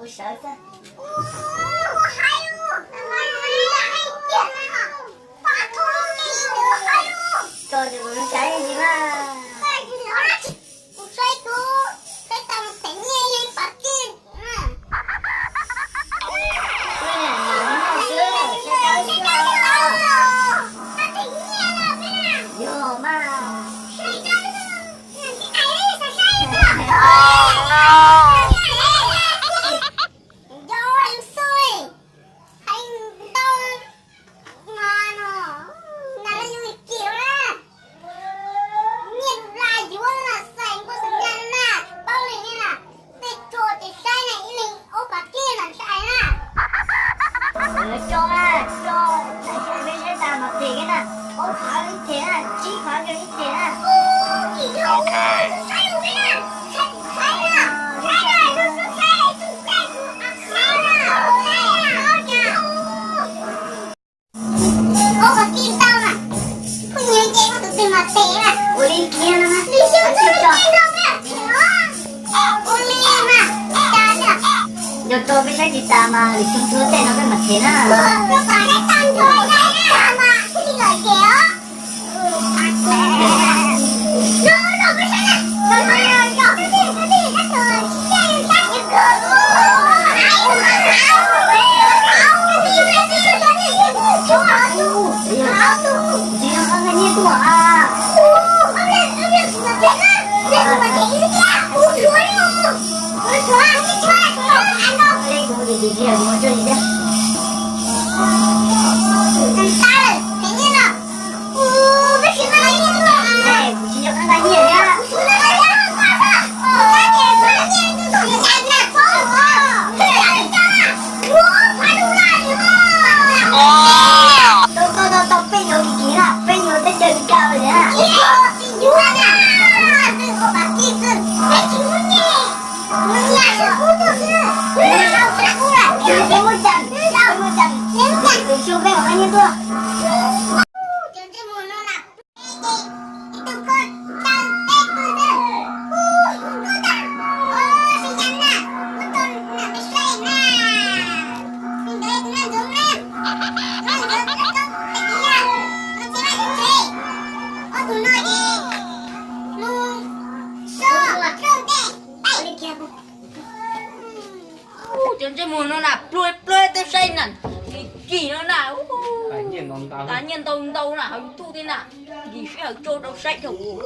Sawv xwb. Tso ces kuv saib ntsis mas. Kuv saib kuv, saib tau pem nyiaj li pab kij. Yog mas. Nco lus xwb, hais ntau mas no, nas laj yuav kim na. Nyiaj laj yuav na, xais nkuaj xas nyas na, paub li na. Tej tso ces saib na, ib leeg ob phav kij na, ntshai na. Tso na, tso, peb saib tas mas them na, ob phav ib them na, tsib phav ib them na. Ob phav kij tau na, phooj ywg ces muaj tus twg mas them na. Ua li kiag no na, ua li mas, cas na. Yog tso peb saib tsis tas mas lwm tus tuav tej no peb mam them na. Tau, tau, tau, tau peb nyuag kim na, peb nyuag teb chaws Amelikas li na. Peb muaj cas, peb muaj cas, tus xyoo peb mam nyiaj tuaj. Cov ntsej muag no na, pluag pluag tej saib na, kim kim no na. Tas nyiaj ntau ntau na, hauv YouTube thiab na. Nkim sij hawm tso rau saib rau kuv.